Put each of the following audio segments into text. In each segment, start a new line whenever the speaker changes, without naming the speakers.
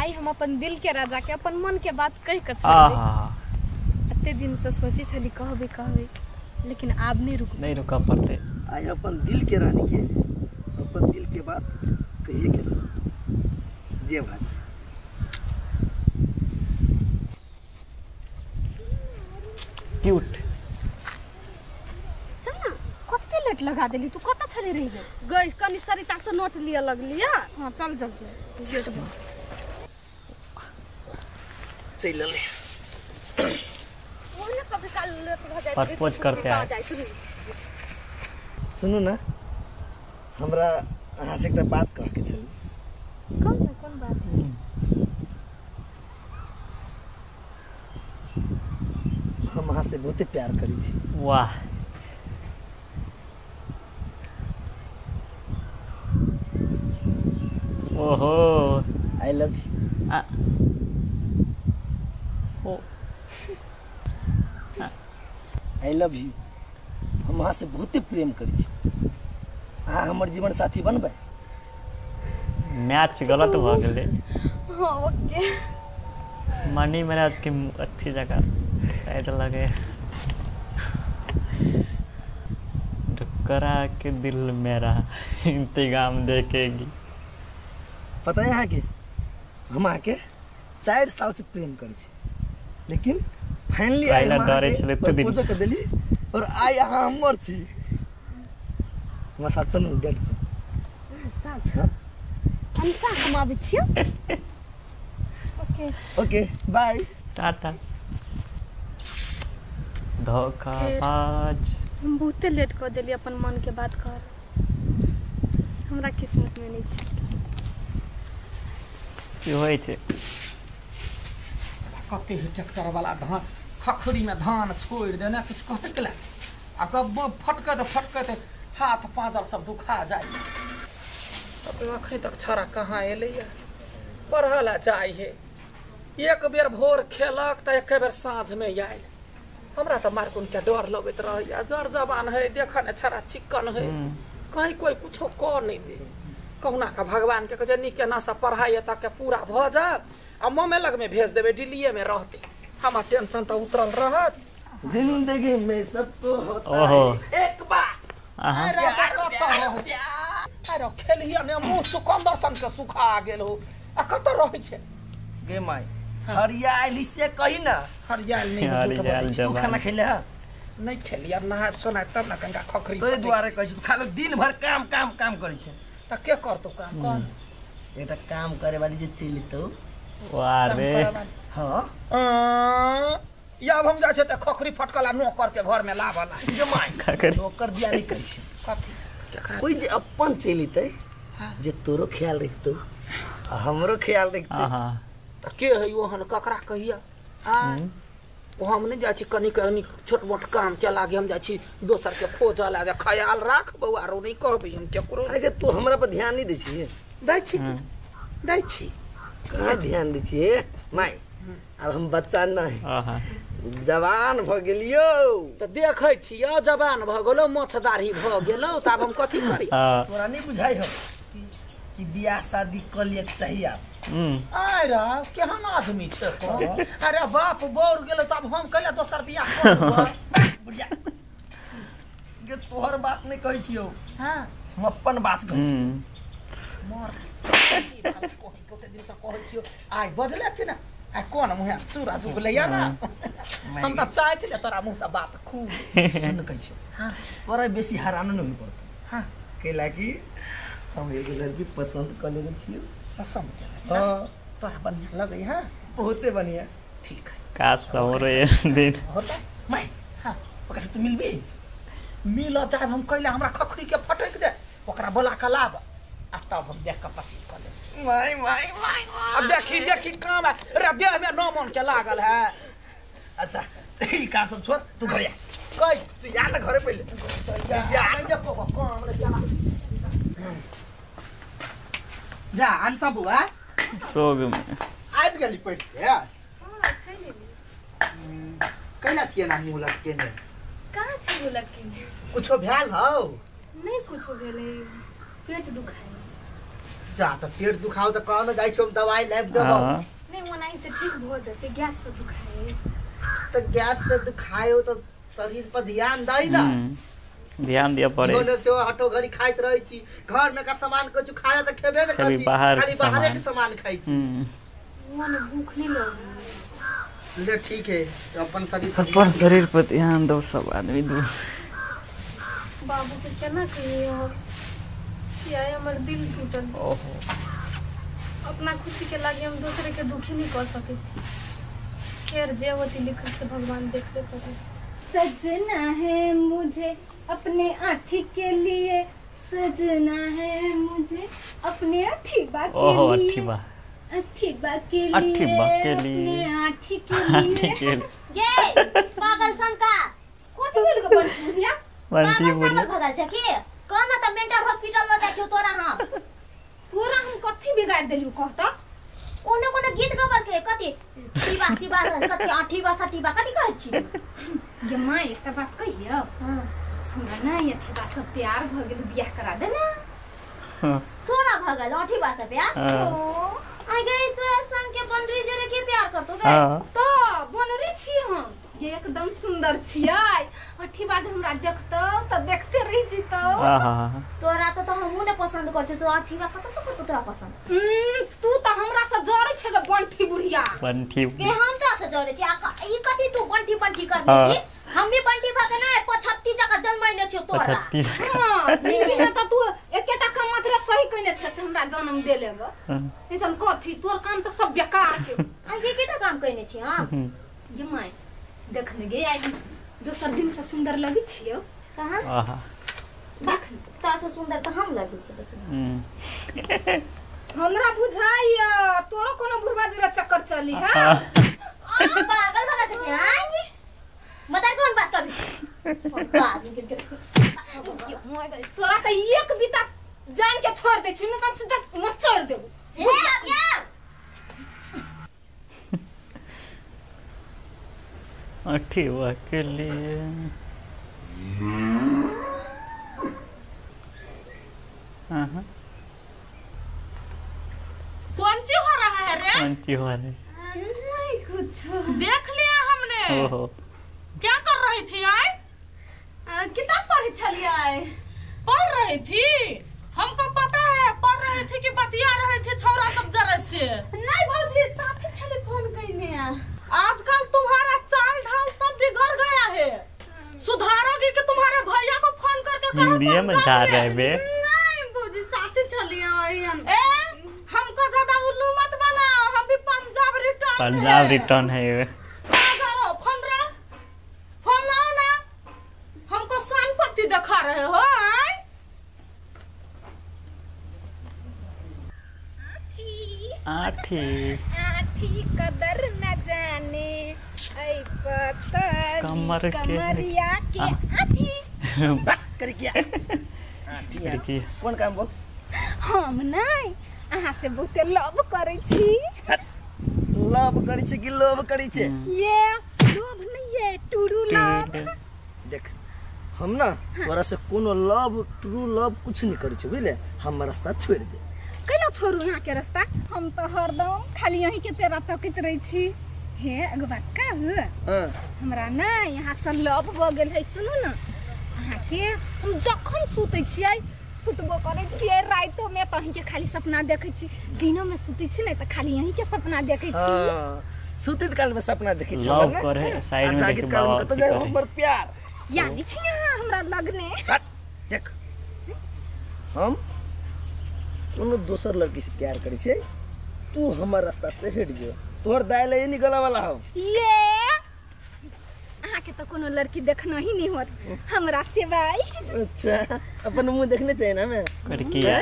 आई हम अपन दिल के राजा के अपन मन के बात कह के छोड़बै। एते दिन से सोची छली कहबे कहबे, लेकिन आब नहीं रुक
नहीं रुका पड़ते।
आई अपन दिल के रानी के अपन दिल के बात कहिए के जे भाजी
क्यूट।
चल ना कते लेट लगा देली तू, कत छले रही गई? कनी सरिता से नोट लिया लगली। हां चल जल्दी गेट बंद
चल ले।
वो ना कभी काल लेट भ जाए
प्रपोज करते हैं।
सुनू ना, हमरा अहाँ से एकटा बात कह के छल।
कौन ना कौन बात है?
हम अहाँ से बहुते प्यार करै छी।
वाह ओहो
I love you.
O
I love you. हम अहाँ से बहुते प्रेम करै छी। अहाँ हमर जीवन साथी बनबै?
मैच गलत भ गेलै।
हां ओके।
मनी महाराज के अच्छी जगह शायद लगे। करा के दिल मेरा इंतकाम देखेगी।
पता है अहाँ के हम अहाँ के 4 साल से प्रेम करै छी, लेकिन फाइनली I propose कर देली और आई अहाँ हमर छी। हमरा साथ चलू डेट पर।
साथ हम साथ हम आबै छियै। ओके
ओके बाय
टाटा। धोखाबाज।
हम बहुते लेट कर देली अपन मन के बात कर, हमरा किस्मत में नहीं छै।
से होइ छै।
कते ही ट्रैक्टर वाला धान खखड़ी में धान छोड़ देना किछु कहै के आ कब फटकत फटकत हाथ पाँजर सब दुखा जाए। अखन तक छड़ा कहाँ एलैया? पढ़ऽ ला जाइ है। एक बेर भोर खेलक तऽ एक बेर साँझ में आयल। हमरा तऽ मारकुन के डर लगैत रहैया, जर जवान है देख ने छड़ा चिक्कन है, कहीं कोई कुछो कर नहीं दे। कहुना का भगवान के कहै नीक एना से पढ़ाई तक के पूरा भऽ जाए आ ममे लग में भेज देबै, दिल्लीए में रहते, हमर टेंशन तऽ उतरल रहत।
जिंदगी में सबको होता है एक बार।
अरे खेलिए ने मुँह चुकंदर सन के सुखा गेल हो। आ कतऽ रहै छै
गे माय? हरियाली से कही ना।
हरियाली नहीं झूठ बजै
छी। तू खाना खेले हा?
नहीं खेली। अब नहाय सोनाय तब ना कनिका खखरी।
तोरे दुआरे कहै छी तू खालो दिन भर काम काम काम करै छै।
त के करतौ काम? कौन
एकटा काम करे वाली जे चलि तो।
वाह रे।
हां
या अब हम जाइ छै त खखरी फटकला नौकर के घर में लावला।
गे माय नौकर दिया नहीं करै छै।
कथी?
कोई जे अपन चलितै जे तोरो ख्याल रखतौ आ हमरो ख्याल रखतौ।
त के है ओहन ककरा कहिया? आ ओ हम नहीं जाइ छी कनी कनी छोट मोट काम के लागे हम जाइ छी दोसर के खोजऽ लागे। ख्याल राख बौआ रो, नहीं कहबै हम केकरो।
अरे तू हमरा पर ध्यान नहीं दै छी?
दै छी दै छी।
कहाँ ध्यान दै छी माय? अब हम बच्चा नहीं, जवान भ गेलियो।
त देखै छियौ जवान भ गेलौ, मोछ दाढ़ी भ गेलौ, त आब हम कथी करी?
तोरा नहीं बुझाइ हो कि बियाह शादी क लिय चाहिए आप?
अरे केहन आदमी छै? अरे बाप बौर गेलो त आब हम कैला दोसर बियाह करब?
बुढ़िया गे तोहर बात नहीं कहै छियौ।
हां
हम अपन बात कहै छी।
मर के कते दिन से कहै छियौ आइ बजले कि ना? आ कोन मुँह सूरज उगलैया ना? हम त चाहै छलियै तोरा मुँह से बात खूब
सुन कहै छियौ।
हां
तोरा बेसी हरान नहीं पड़तौ।
हां
कैला कि हम एगो लड़की पसंद क लेने छियौ।
पसंद केने छै?
हां
तोरा बढ़िया लगै है?
बहुते बढ़िया।
ठीक है
का सौर दिन
होता
my.
हां
ओकरा से तू मिलबी?
मिल जाए हम कैला हमरा खखरी के फटक दे, ओकरा बोला के लाब आ तब हम देख के पसंद क लेब।
My my my
अब देखी देखी काम है रे, देह में नौ मन के लागल है।
अच्छा ई काम सब छोड़, तू घरे आ।
कई
तू आ ना घरे पहिले।
जा देखो काम रे जा
जा अनसा बुआ
सोग में
आबि गेली पढ़ के।
हां चलि एली।
कैला छियै ना मुँह लटकेने?
कहाँ छी मुँह लटकेने?
कुछो भेल हौ?
नहीं कुछो भेलै, पेट दुखाइ।
जा त पेट दुखाओ त कहनो जाइ छी हम दवाई लाइब देबो।
नहीं ओनाही त ठीक भ जते, गैस से दुखाए
त गैस से दुखायो त शरीर पर ध्यान दै ना।
ध्यान दिया पड़े।
छोने से हटो घड़ी खाइत रहै छी, घर में का सामान कुछ खाए त खेबे न करै छी, खाली बाहरे के सामान खाइ छी।
मने भूख नहीं लगे।
ले ठीक है, अपन शरीर
अपन शरीर पर ध्यान दो सब आदमी दो।
बाबू के केना कहियो कि आइ हमर दिल टूटल।
ओहो
अपना खुशी के लागे हम दूसरे के दुखी नहीं कर सके छी। खैर जे होती लिखल से भगवान देखते करे।
सजना है मुझे अपने आँखी के लिए, सजना है मुझे अपने आँखी बा के
ओहो
लिए,
आँखी बा
आँखी बा के लिए, अपने आँखी के लिए।
ये पागल सन का
कथी भेल गो बंटी
बंटी
पागल भगल छै की कहना त मेंटल हॉस्पिटल में जाइ छौ तोरा। हम
तोरा हम कथी बिगाड़ देलियो कहता?
कोनो कोनो गीत गबल के कथी शिवा शिवा कथी आठी बा सठी बा कथी कहै छी?
गे मां एकटा बात कहियो, हमरा ना अथी बा से प्यार भ गेल, बियाह करा दे ना।
तोरा भ गेल अथी बा से प्यार? आ गई तोरा संग के बनरी जरे के प्यार करतो गे?
तो बनरी छी हम, ये एकदम सुंदर छियै, अथी बाज हमरा देखतो त देखते रह जितो।
तोरा त हमहु ने पसंद कर छी, तो अथी बा कत से करतो तोरा पसंद?
तू त हमरा से जरै छै गे बंठी बुढ़िया।
बंठी
के हम त से जरै छी। ई कथी तू बंठी बंठी करने छी? हम भी बंठी भग नै 75 जगह जन्मैने छियो तोरा।
हां जिंदगी में त तू एकेटा काम मात्र सही कइने छै से हमरा जन्म देले ग। नहीं त कथी तोर काम त सब बेकार के।
आ एकेटा काम कइने छी हम?
ये my देखने गे आई दोसर दिन से सुंदर लगी छियो।
कहां?
आहा
देख ता से सुंदर त हम लगी छी। देखिन
हमरा बुझाई तोरो कोनो बुढ़वा जरा चक्कर चली। हां
पागल भगा छके। हां मत कौन बात कर
तोरा त एक बीता जान के छोड़ दे छी न त सीधा मचड़ देबो।
ए अब
अठी के लिए
कौन ची हो रहा है रे?
कौन ची हो रहा है?
नहीं कुछ
देख लिया हमने।
ओहो
क्या कर रही थी आए?
किताब पढ़ी छलिए आए।
पढ़ रही थी? हमको पता है पढ़ रही थी कि बतिया रहे थे छोरा सब जरे से।
नहीं भौजी साथी छले फोन कइने।
आजकल तुम्हारा चाल ढाल सब बिगड़ गया है, सुधारोगी कि तुम्हारे भैया को फोन करके कहो
हिंदी में जा रहे बे?
नहीं भौजी साथी छलिए।
ए हमको ज्यादा उल्लू मत बनाओ, हम भी पंजाब रिटर्न
पंजाब रिटर्न है।
करो फोन रे, फोन लाओ ना, हमको सान पत्ती दिखा रहे हो।
आठी
आठी कदर न जाने ऐ पतली
कमर के
कमरिया के आठी
कर किया आठी आठी कोन काम बोल?
हम नहीं अहाँ से बहुते लव करै छी।
लव करै छी कि लोभ करै छी?
ये लोभ नहीं ये ट्रू लव।
देख हम ना तोरा से कोनो लव ट्रू लव कुछ नहीं करै छी बुझले, हमर रास्ता छोड़ दे।
कैला छोड़ू यहाँ के रास्ता? हम तो हरदम खाली यहीं के पेरा तकैत रहै छी। हे एगो बात कहू? हमरा ना यहाँ से लव भ गेल है। सुनू ना अहाँ के हम जखन सुतै छियै सुतबो करै छियै रातिो में त अहीं के खाली सपना देखै छी, दिनो में सुतै छी नै त खाली यहीं के सपना देखै छी।
सुतैत काल में सपना देखै छी
लव करे साइड में
जागित काल में कत जाय हमर प्यार
यानी छी अहाँ हमरा लगने।
देख हम कोनो दोसर लड़की से प्यार करै छै, तू हमर रास्ता से हट जो, तोहर दाय ले निकले वाला हो।
ये अहाँ के तो कोनो लड़की देखना ही नहीं होत हमरा सिवाय।
अच्छा अपन मुंह देखने चाहिए ना मैं
करकिया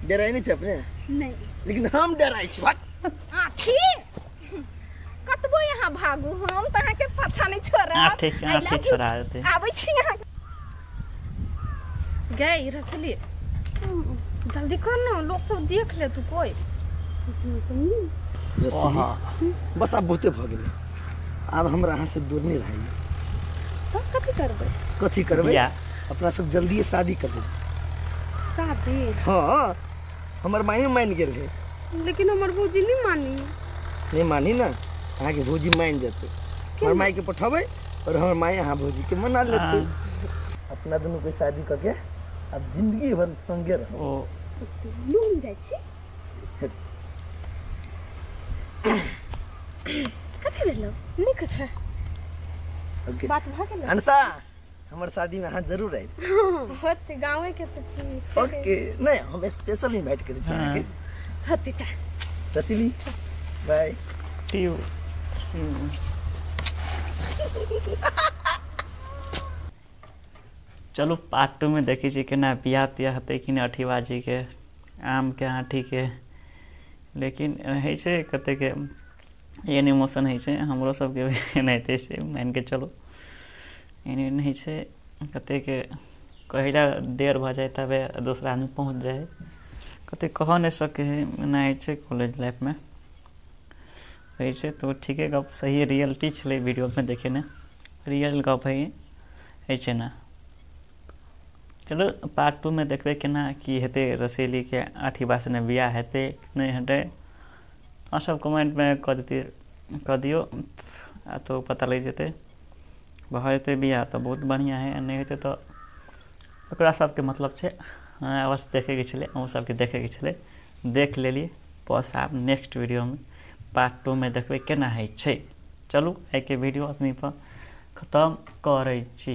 डराई नहीं छै अपने?
नहीं
लेकिन हम डराई छी।
आठी कतबो यहाँ भागू हम त अहाँ के पाछा नहीं छोड़ब।
आठी आठी छोड़ा देते
आबै छी यहाँ
गई रसली जल्दी कर ना, लोग सब देख ले तू कोई।
बस अब बहुते भ गेलै, अब हमरा अहाँ से दूर नहीं रही।
तो कथी करबै?
कथी करबै? अपना सब जल्दी शादी कर लेबै।
शादी?
हाँ हमर माइयो मान गेल है।
लेकिन हमर भौजी नहीं मानी।
नहीं मानी ना, अहाँ के भौजी मान जेतै। हमर माई के पठेबै और हमर माई अहाँ भौजी के मना लेतै। अपना दुनू के शादी क के अब जिंदगी भर संगे रहो।
ओ
लूम जाइ छी। कथी भेलो? नहीं कुछ।
ओके
बात भ गेल।
अनसा हमर शादी में अहाँ जरूर आइब।
होते गांवे के त छी।
ओके नहीं हम स्पेशल इनवाइट करै छी अहाँ के।
होते चा
रसीली बाय।
टी यू। चलू पार्ट 2 में देखै छी केना बियाह तियाह हेतै कि नहि अठीबा जी के आम के आँठी के। लेकिन होइ छै कतेक एहन इमोशन होइ छै, हमरो सबके भी एनाहिते छै, मान के चलू एहन होइ छै। कतेक कहिला देर भऽ जाय तबे दोसरा आदमी पहुँच जाय, कतेक कह नहि सकै है, एना होइ छै कॉलेज लाइफमे होइ छै। तो ठीके गप सही रियलिटी छलै वीडियोमे देखेने, रियल गप है होइ छै ना। चलो पार्ट 2 में देखबै केना की हेतै रसीली के आठीबा सने बियाह हेतै नहि हेतै। अहाँ सब कमेंटमे कऽ दियौ आ तो पता लागि जेतै। भऽ जेतै बियाह तऽ बहुत बढ़िआँ है, नहि हेतै तऽ ओकरा सबके मतलब छै। अवश्य देखैके छलै, अहूँ सबके देखैके छलै, देख लेलियै। बस आब नेक्स्ट वीडियोमे पार्ट 2 में देखबै केना होइ छै। चलू आइके वीडियो अतनी पर खतम करै छी।